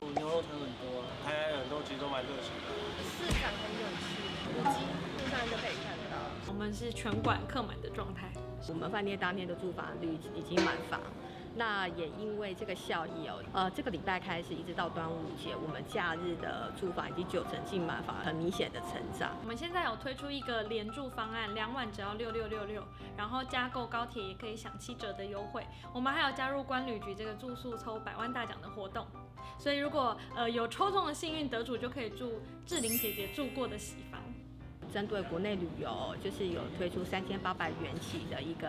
牛肉汤很多啊，台南人都其實都蠻熱情的。市場很有趣，古蹟路上就可以看到。我們是全館客滿的狀態。我們飯店當天的住房率已經滿房。那也因為這個效益哦，這個禮拜開始一直到端午節，我們假日的住房已經9成近滿房，很明顯的成長。我們現在有推出一個連住方案，2晚只要6666，然後加購高鐵也可以享7折的優惠。我們還有加入觀旅局這個住宿抽百萬大獎的活動，所以如果有抽中的幸運得主，就可以住志玲姐姐住過的喜房。針對國內旅遊，就是有推出3800元起的一個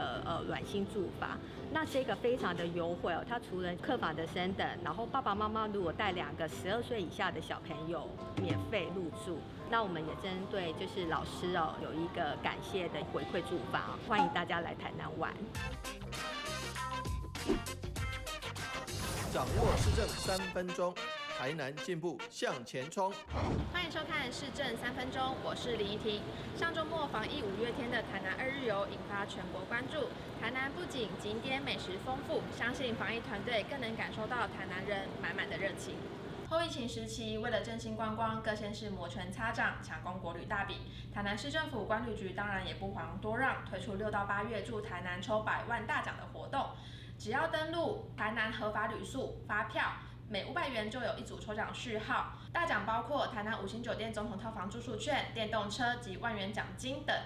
暖心住房，那這個非常的優惠哦。它除了客房的升等，然後爸爸媽媽如果帶2個12歲以下的小朋友免費入住。那我們也針對就是老師哦，有一個感謝的回饋住房，歡迎大家來台南玩。掌握市政3分鐘。台南進步向前衝！歡迎收看市政3分鐘，我是林怡婷。上週末防疫5月天的台南2日遊引發全國關注。台南不僅景點美食豐富，相信防疫團隊更能感受到台南人滿滿的熱情。後疫情時期，為了振興觀光，各縣市摩拳擦掌，搶攻國旅大餅。台南市政府觀旅局當然也不遑多讓，推出6到8月住台南抽百萬大獎的活動。只要登錄台南合法旅宿發票，每500元就有一組抽獎序號，大獎包括台南5星酒店總統套房住宿券、電動車及萬元獎金等。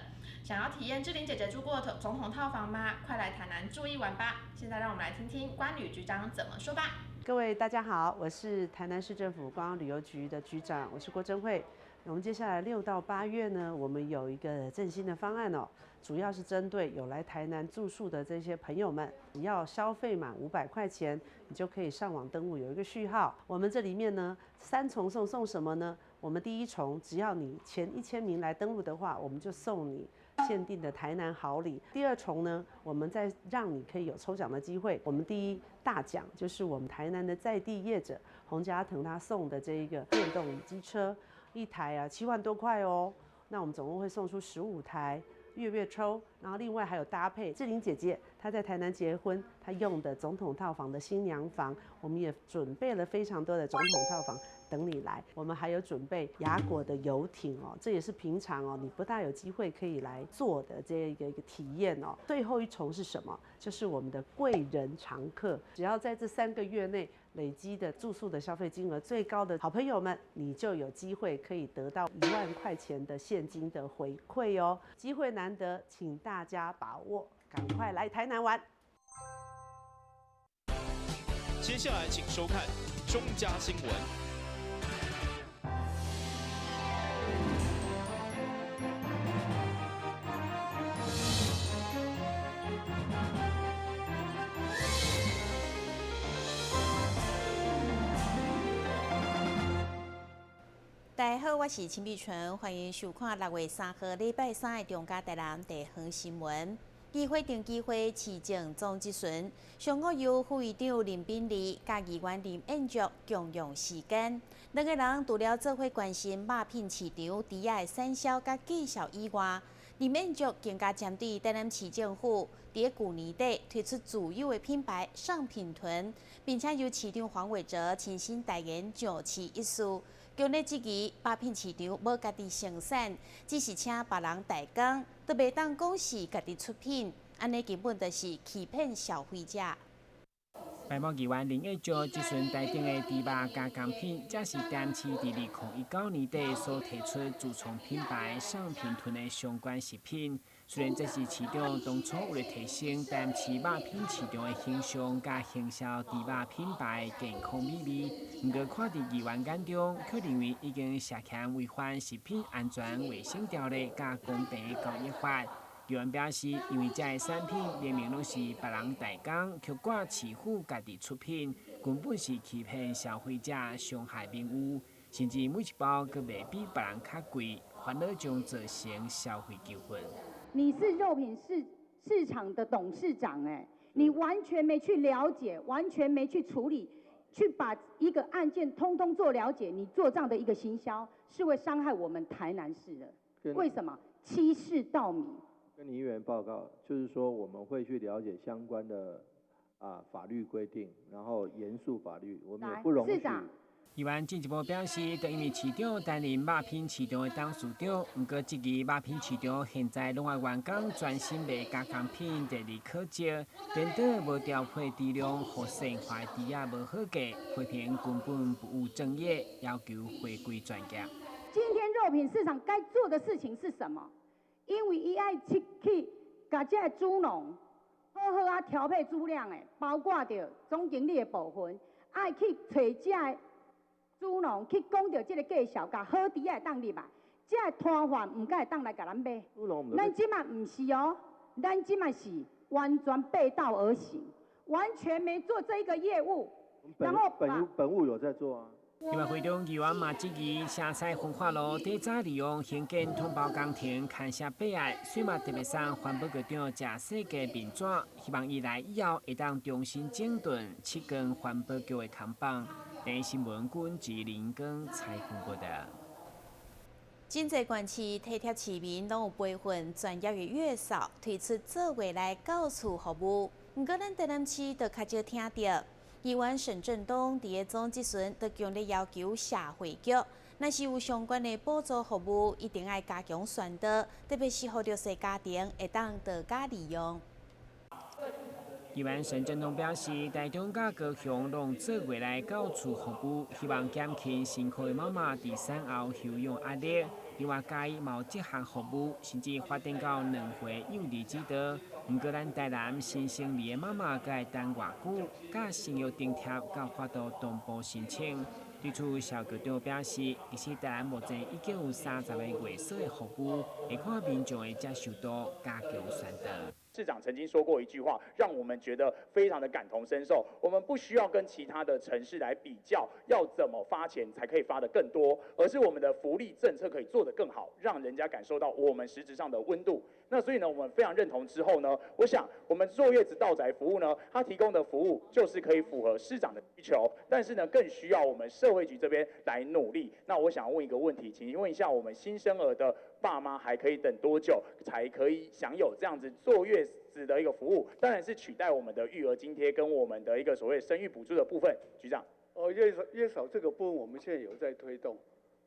想要體驗志玲姐姐住過的總統套房嗎？快來台南住一晚吧！現在讓我們來聽聽觀旅局長怎麼說吧。各位大家好，我是台南市政府觀光旅遊局的局長，我是郭貞慧。我們接下來6到8月呢，我們有一個振興的方案哦，主要是針對有來台南住宿的這些朋友們，只要消費滿500塊錢，你就可以上網登錄，有一個序號。我們這裡面呢，3重送送什麼呢？我們第一重，只要你前1000名來登錄的話，我們就送你限定的台南好禮。第二重呢，我們再讓你可以有抽獎的機會。我們第一大獎就是我們台南的在地業者洪家騰他送的這一個電動機車。一台啊7萬多塊哦，那我們總共會送出15台，月月抽，然後另外還有搭配志玲姐姐她在台南結婚，她用的總統套房的新娘房，我們也準備了非常多的總統套房等你來。我們還有準備雅果的遊艇哦，這也是平常哦你不大有機會可以來坐的這一個體驗哦。最後一重是什麼？就是我們的貴人常客，只要在這3個月內累積的住宿的消費金額最高的好朋友們，你就有機會可以得到1萬塊錢的現金的回饋哦。機會難得，請大家把握，趕快來台南玩。接下來請收看中嘉新聞。大家好，我是陳美純，歡迎收看6月3號禮拜三的中嘉台南地方新聞。議會定機會市政總質詢，上午由副議長林秉儷佮議員林彥卓共用時間，兩个人除了做伙關心肉品市場豬仔的產銷佮計數以外，林彥卓更加針對台南市政府佇舊年底推出自有的品牌上品屯，並且由市長黃偉哲親身代言上市一事，強烈質疑肉品市場無家己生產，只是請別人代工，都袂當講是家己出品，按呢根本就是欺騙消費者。白毛議員林彥卓質詢台頂的豬肉加工品，這是台南市佇2019年底所提出自創品牌上品屯的相關食品。雖然這是市長當初為了提升台南市肉品市場的形象，佮行銷豬肉品牌健康美味，毋過看佇議員眼中，卻認為已經涉嫌違反食品安全衛生條例佮公平交易法。議員表示，因為這个產品明明攏是別人代工，卻掛市府家己出品，根本是欺騙消費者，傷害名譽，甚至每一包閣賣比別人較貴，反而將造成消費糾紛。你是肉品市場的董事長，哎，你完全沒去了解，完全沒去處理，去把一個案件通通做了解，你做這樣的一個行銷，是會傷害我們台南市的。為什麼？欺世盜名。跟林議員報告，就是說我們會去了解相關的法律規定，然後嚴肅法律，我們也不容許。議員進一步表示，就因為市長擔任肉品市場的董事長，毋過質疑肉品市場現在攏愛員工專心賣加工品，第二可招，顛倒無調配豬量，予鮮活的豬仔無好價，批評根本不務正業，要求回歸專業。今天肉品市場該做的事情是什麼？因為伊愛去去共這个豬農好好仔調配豬量的，包括著總經理的部分，愛去揣這个豬農去講著這个價數，共好豬仔會當入來，這个攤販毋敢會當來共咱買。咱這馬毋是哦，咱這馬是完全背道而行，完全沒做這一個業務，然後本務有在做啊。另外，會中議員嘛質疑，城西焚化爐底早利用興建統包工程牽涉弊案，所以嘛特別送環保局長食細個面紙，希望伊來以後會當重新整頓七根環保局的扛棒。電視新聞君吉林光採訪報導。真濟縣市體貼市民，攏有培訓專業的月嫂，推出做月來到厝服務。毋過，咱台南市就較少聽著。議員沈振東佇咧總質詢，就強烈要求社會局，若是有相關的補助服務，一定愛加強宣導，特別是予弱勢家庭會當多加利用。議員沈振東表示，台中佮高雄攏做月來到厝服務，希望減輕辛苦的媽媽佇產後休養壓力。另外，嘉義嘛有這項服務，甚至發展到2歲幼兒指導。毋過，咱台南新生兒的媽媽閣愛等偌久，佮生育津貼閣有法度同步申請。對此，蕭局長表示，其實台南目前已經有30個月嫂的服務，會看民眾的接受度，加強宣導。市長曾經說過一句話，讓我們覺得非常的感同身受。我們不需要跟其他的城市來比較，要怎麼發錢才可以發得更多，而是我們的福利政策可以做得更好，讓人家感受到我們實質上的溫度。那所以呢，我們非常認同之後呢，我想我們坐月子到宅服務呢，它提供的服務就是可以符合市長的需求，但是呢，更需要我們社會局這邊來努力。那我想問一個問題，請問一下，我們新生兒的爸媽還可以等多久才可以享有這樣子坐月子的一個服務？當然是取代我們的育兒津貼跟我們的一個所謂生育補助的部分。局長，哦，月嫂這個部分我們現在有在推動，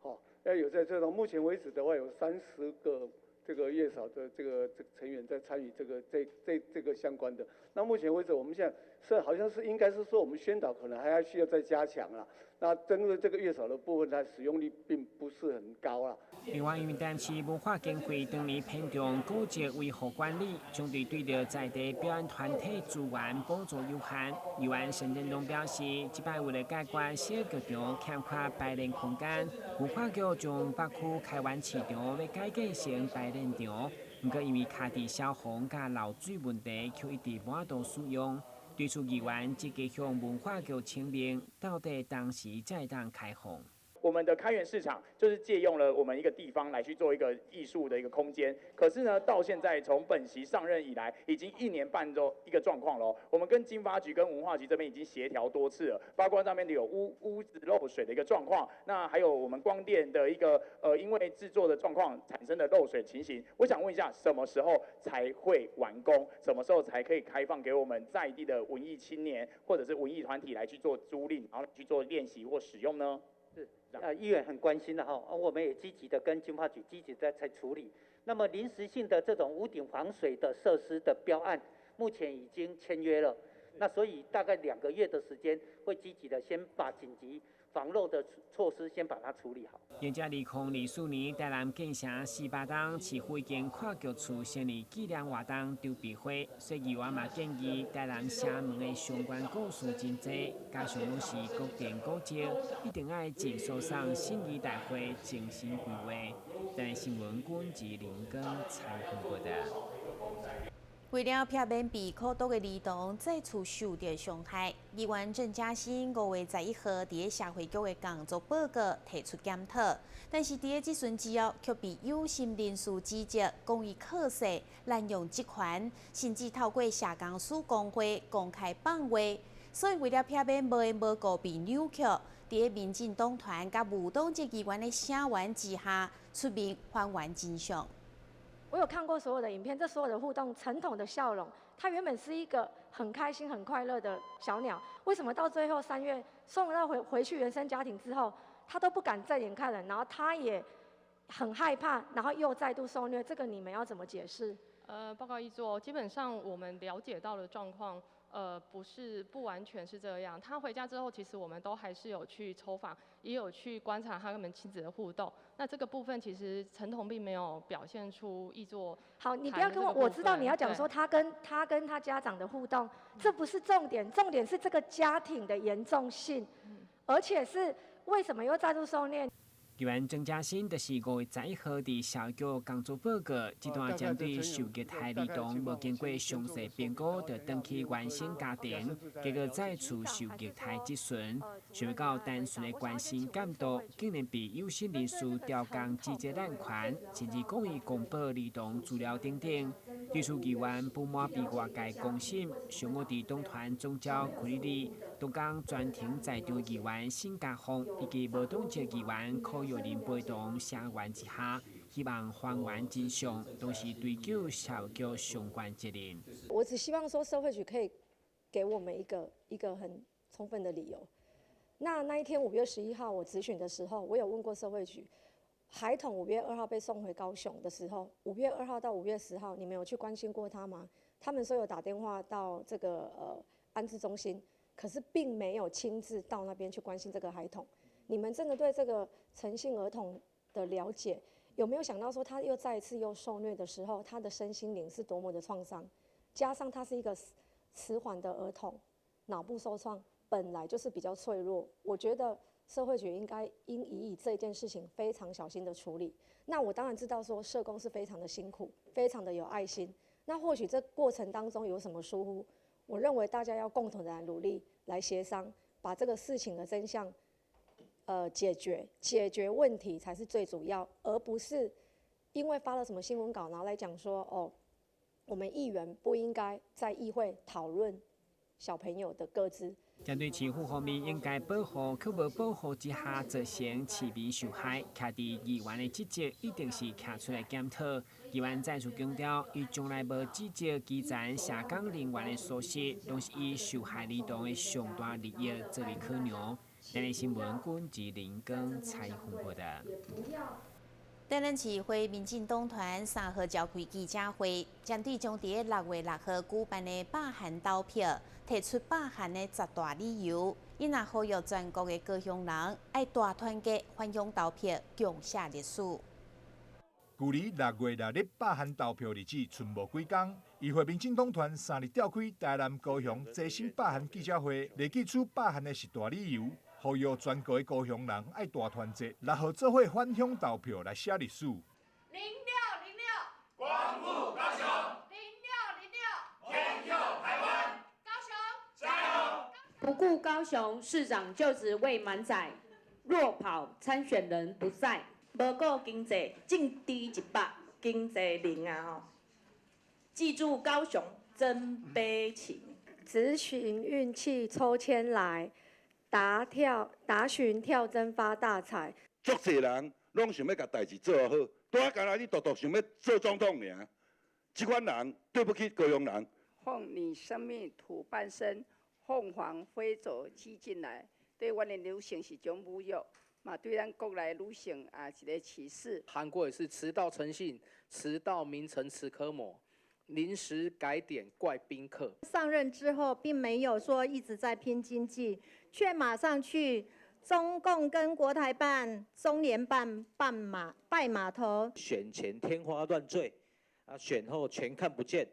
好，要有在推動。目前為止的話，有30個這個月嫂的這個成員在參與這個相關的。那目前為止，我們現在是好像是應該是說，我們宣導可能還要需要再加強啦。那針對這個月嫂的部分，它使用率並不是很高啦。另外，因為台南市文化經費長年偏重古蹟維護管理，相對對著在地表演團體資源補助有限。議員沈振東表示，這擺為了解決小劇場欠缺排練空間，文化局將北區開源市場欲改建成排練場，毋過因為卡佇消防佮漏水問題，卻一直無法度使用。對此，議員積極向文化局請命，到底當時才會當開放。我們的開源市場就是借用了我們一個地方來去做一個藝術的一個空間，可是呢，到現在從本席上任以來，已經1年半多一個狀況咯。我們跟經發局、跟文化局這邊已經協調多次了，包括那邊有屋子漏水的一個狀況，那還有我們光電的一個因為製作的狀況產生的漏水情形。我想問一下，什麼時候才會完工？什麼時候才可以開放給我們在地的文藝青年或者是文藝團體來去做租賃，然後去做練習或使用呢？是，議員很關心的哈，我們也積極的跟經發局積極在處理。那麼臨時性的這種屋頂防水的設施的標案，目前已經簽約了。那所以大概2個月的時間，會積極的先把緊急防漏的措施先把它處理好。現在2024年台南建成400冬，市府已經跨局處成立紀念活動籌備會，所以議員嘛建議台南城門的相關故事真濟，加上攏是國定古蹟，一定愛盡速送審議大會精心規劃。台南新聞君吉林根採訪報導。為了避免被苦毒的兒童再次受著傷害，議員鄭家新5月11號佇社會局的工作報告提出檢討，但是佇咧質詢之後，卻被有心人士指責，講伊剋勢濫用職權，甚至透過社工師公會公開放話。所以為了避免無緣無故被扭曲，佇咧民進黨團佮無黨籍議員的聲援之下，出面還原真相。我有看过所有的影片，這所有的互動，陳彤的笑容，他原本是一個很開心、很快樂的小鳥，為什麼到最後3月送到回去原生家庭之後，他都不敢正眼看人，然後他也很害怕，然後又再度受虐，這個你們要怎麼解釋？報告議座，基本上我們了解到的狀況，不是不完全是這樣。他回家之後，其實我們都還是有去抽訪，也有去觀察他們親子的互動。那這個部分其實陳彤並沒有表現出議座。好，你不要跟我，我知道你要講說他跟他家長的互動，這不是重點，重點是這個家庭的嚴重性，而且是為什麼又再度受虐？議員曾嘉欣就是5月11號佇社局工作報告，這段針對受虐待兒童無經過詳細評估就轉去原生家庭，結果再次受虐待質詢，想欲到單純的關心監督，竟然被有心人士調工指責濫權，甚至講伊公布兒童資料等等。對此議員不滿被外界公審，上午佇黨團總召開會，當工全程在場議員沈家鳳以及無黨籍議員柯玉玲陪同聲援之下，希望還原真相，同時追究社局相關責任。我只希望說社會局可以給我們一個很充分的理由。那一天5月11號我質詢的時候，我有問過社會局，孩童5月2號被送回高雄的時候，5月2號到5月10號，你們有去關心過他嗎？他們說有打電話到這個安置中心，可是並沒有親自到那邊去關心這個孩童。你們真的對這個陳姓兒童的了解，有沒有想到說他又再一次又受虐的時候，他的身心靈是多麼的創傷？加上他是一個遲緩的兒童，腦部受創，本來就是比較脆弱。我覺得社會局應該應以這件事情非常小心的處理。那我當然知道說社工是非常的辛苦，非常的有愛心。那或許這過程當中有什麼疏忽，我認為大家要共同的來努力，來協商，把這個事情的真相，解決問題才是最主要，而不是因為發了什麼新聞稿，然後來講說哦，我們議員不應該在議會討論小朋友的個資。針對市府方面應該保護，卻無保護之下造成市民受害，徛佇議員的職責一定是徛出來檢討。議員再次強調，伊從來無指責基層社工人員的疏失，攏是以受害兒童的上大利益作為考量。台南新聞，郭志林跟采訪報道。台南市會民進黨團3號召開記者會，針對將佇6月6號舉辦的罷韓投票，提出罷韓的10大理由。𪜶也呼籲全國的高雄人愛大團結，反向投票，共寫歷史。距離6月6日罷韓投票日子賰無幾工，議會民進黨團3日召開台南、高雄齊心罷韓記者會，列舉出罷韓的10大理由。呼籲全國的高雄人愛大團結，6號做伙反向投票來寫歷史。0606，光復高雄。0606，天佑台灣。高雄加油！不顧高雄市長就職未滿載，落跑參選人不在，無顧經濟，政治100，經濟零啊吼！記住高雄真悲情。質詢運氣抽籤來。答詢跳針發大財。足濟人攏想欲共代誌做好，拄仔干焦你獨獨想欲做總統爾，這款人對不起高雄人。鳳你生命土半生，鳳凰飛走雞進來，對阮的女性是一種侮辱，嘛對咱國內女性也是一個歧視。韓國也是遲到成性，遲到名成遲科魔，臨時改點怪賓客。上任之後，並沒有說一直在拼經濟。卻馬上去中共跟國台辦、中聯辦拜碼頭。選前天花亂墜，啊，選後全看不見，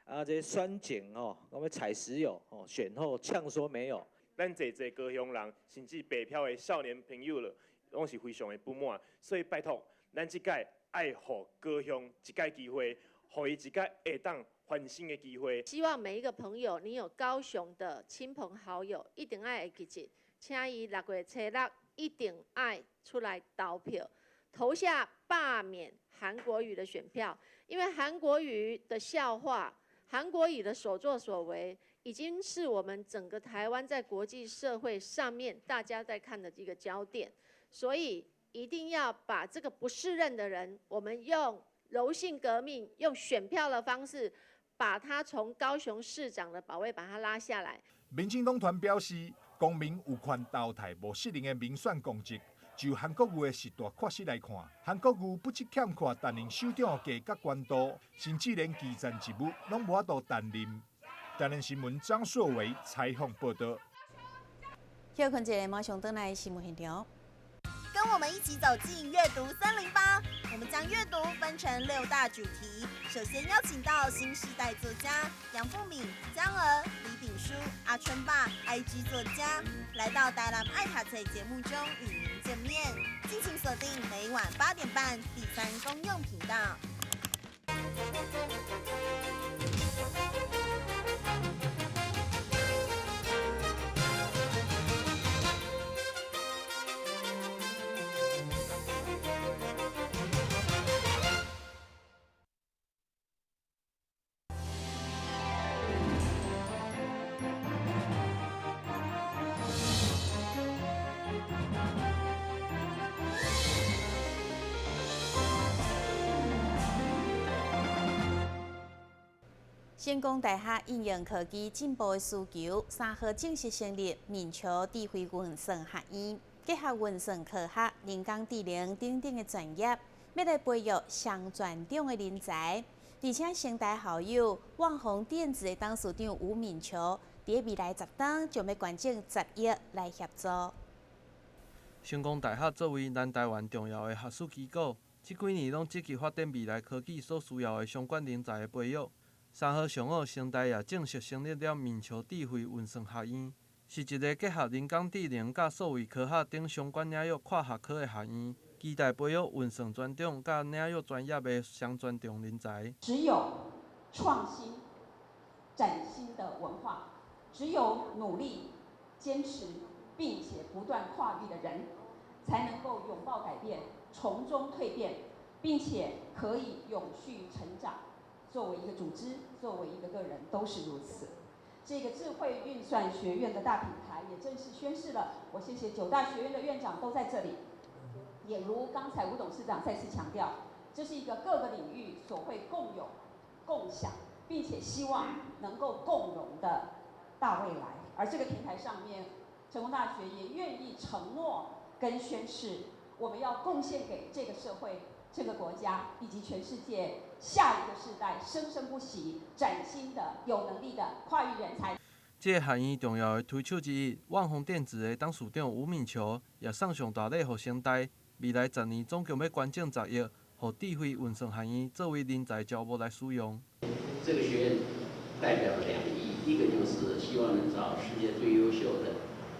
啊，這選前哦，我們採石油哦，選後嗆說沒有。咱濟濟高雄人，甚至北漂的少年朋友了，攏是非常的不滿，所以拜託，咱這屆愛予高雄一屆機會，予伊一屆會當翻身的機會。希望每一個朋友，你有高雄的親朋好友，一定愛會記得，請伊6月初6一定愛出來投票，投下罷免韓國瑜的選票，因為韓國瑜的笑話，韓國瑜的所作所為，已經是我們整個台灣在國際社會上面大家在看的一個焦點，所以一定要把這個不適任的人，我們用柔性革命，用選票的方式，把他從高雄市長的寶位把他拉下來。民進黨團表示，公民有權淘汰無適能的民選公職。就韓國瑜的實大缺失來看，韓國瑜不只欠缺擔任首長的價格懸度，甚至連基層職務攏無法度擔任。台南新聞張碩偉採訪報道。休睏一下，馬上轉來新聞現場。跟我們一起走進閱讀308，我們將閱讀分成六大主題。首先邀請到新世代作家楊富敏、江娥、李炳書、阿春爸、IG 作家，來到台南愛讀冊節目中與您見面。敬請鎖定每晚8點半第三公用頻道。成功大學應用科技進步的需求，3號正式成立敏橋智慧運算學院，結合運算科學、人工智能等等的專業，欲來培育雙專長的人才。而且，成大校友旺宏電子的董事長吳敏橋，佇未來10冬將欲捐贈10億來協助。成功大學作為南台灣重要的學術機構，這幾年攏積極發展未來科技所需要的相關人才的培育。3號上午，成大也正式成立了敏橋智慧運算學院，是一个結合人工智能佮數位科學等相關領域跨學科的學院，期待培育運算專長佮領域專業的雙專長人才。只有創新、嶄新的文化，只有努力、堅持並且不斷跨越的人，才能夠擁抱改變，從中蛻變，並且可以永續成長。作為一個組織，作為一個個人，都是如此。這個智慧運算學院的大平台也正式宣示了。我謝謝九大學院的院長都在這裡，也如剛才吳董事長再次強調，這是一個各個領域所會共有、共享，並且希望能夠共榮的大未來。而這個平台上面，成功大學也願意承諾跟宣示，我們要貢獻給這個社會、這個國家以及全世界下一個世代生生不息、嶄新的、有能力的跨域人才。這個學院重要的推手之一，旺宏電子的董事長吳敏橋也送上大禮予成大，未來10年總共欲捐贈10億，予智慧運算學院作為人才招募來使用。這個學院代表了兩翼，一個就是希望能找世界最優秀的，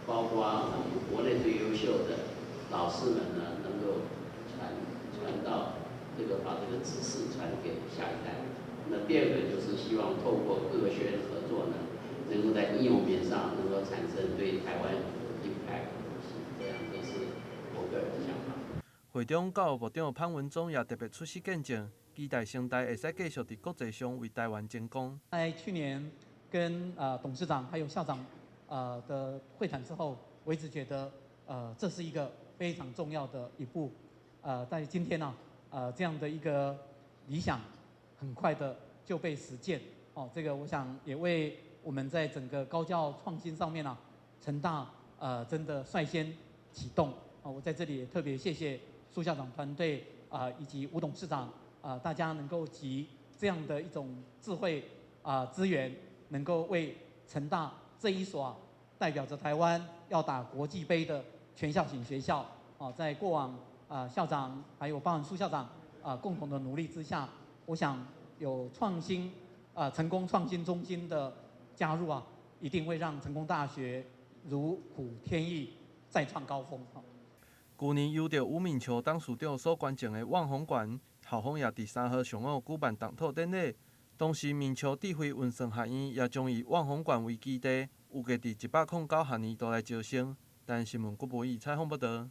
包括我們國內最優秀的老師們呢，能夠傳到這個把這個知識傳給下一代。那第二個就是希望透過各個學院合作呢，能夠在應用面上能夠產生對台灣 impact 的東西。這樣，這是我個人的想法。會中教育部長潘文忠也特別出席見證，期待成大會使繼續佇國際上為台灣爭光。在去年跟董事長還有校長的會談之後，我一直覺得這是一個非常重要的一步。在今天呢，這樣的一個理想很快的就被實踐。哦，這個我想也為我們在整個高教創新上面啊，成大真的率先啟動。啊，我在這裡也特別謝謝蘇校長團隊啊，以及吳董事長啊，大家能夠集這樣的一種智慧啊資源，能夠為成大這一所代表着台灣要打國際盃的全校型學校，啊，在過往啊校長還有包含蘇校長啊共同的努力之下，我想有創新啊成功創新中心的加入啊，一定會讓成功大學如虎添翼，再創高峰。去年由著吳敏橋董事長所捐贈的旺宏館，校方也佇3號上午舉辦動土典禮。同時，敏橋智慧運算學院也將以旺宏館為基地，預計佇109學年度來招生。台新聞郭博義採訪報導。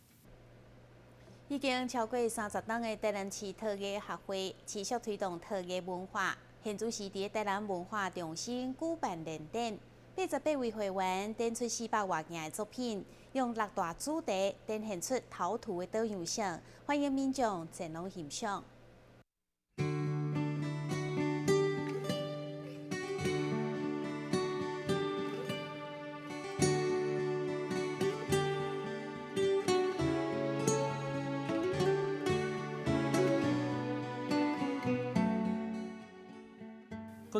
已經超過30冬的台南市陶藝學會持續推動陶藝文化，現主時佇台南文化中心舉辦聯展，88位會員展出400外件的作品，用六大主題展現出陶土的多樣性，歡迎民眾前往欣賞。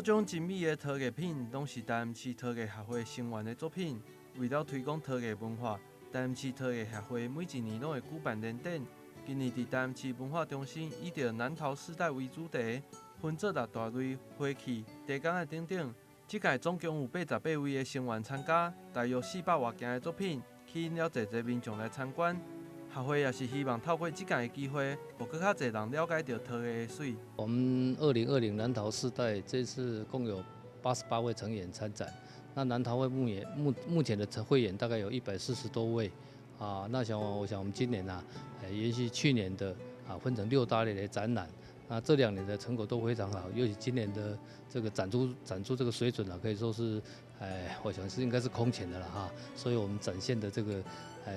各種精美的陶藝品，攏是台南市陶藝協會成員的作品。為了推廣陶藝文化，台南市陶藝協會每一年攏會舉辦聯展。今年佇台南市文化中心，以著南投世代為主題，分做六大類花器、茶工仔等等。這屆總共有88位的成員參加，大約400外件的作品，吸引了濟濟民眾來參觀。協會也是希望透過這屆的機會，予閣較濟人了解著陶藝的媠。我們2020南投世代這次共有88位成員參展，那南投會目前的會員大概有140多位，啊，那像我想我們今年啊，延續去年的啊，分成6大類來展覽。那這2年的成果都非常好，尤其今年的這個展出這個水準啊，可以說是，我想是應該是空前的了哈。所以我們展現的這個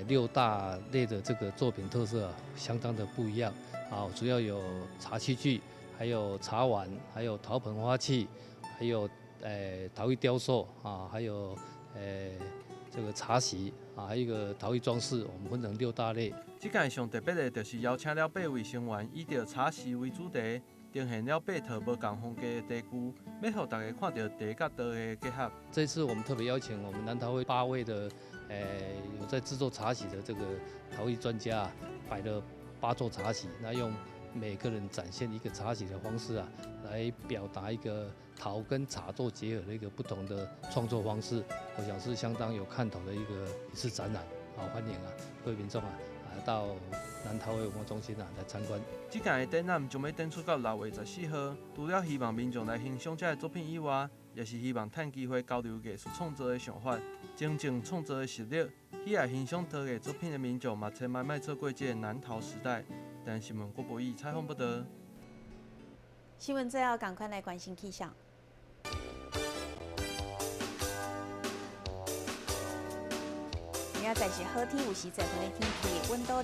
，6大類的這個作品特色啊，相當的不一樣啊。主要有茶器具，還有茶碗，還有陶盆花器，還有陶藝雕塑啊，還有這個茶席啊，還有一個陶藝裝飾，我們分成6大類。這屆上特別的，就是邀請了8位成員，以著茶席為主題，呈現了8套無仝風格的茶具，欲予大家看著茶佮陶的結合。這次我們特別邀請我們南投會8位的，有在製作茶席的這個陶藝專家，擺了8座茶席，那用每個人展現一個茶席的方式啊，來表達一個陶跟茶做結合的一個不同的創作方式，我想是相當有看頭的一次展覽。好，歡迎啊，各位民眾啊，到南投會文化中心啊來參觀。這屆的展覽將欲展出到6月14號，除了希望民眾來欣賞這个作品以外，也是希望趁機會交流藝術創作的想法，增進創作的實力。喜愛欣賞陶藝作品的民眾嘛，千萬莫錯過這个南投時代。但新聞郭博義採訪報導。新聞最後，趕快來關心氣象。明仔載是好天，有時濟雲的天氣，溫度29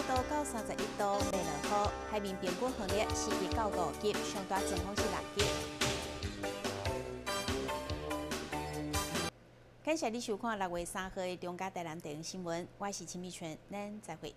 度到31度，袂落雨。海面平均風力4級到5級，上大陣風是6級。感謝你收看6月3號的中嘉台南地方新聞，我是陳美春，咱再會。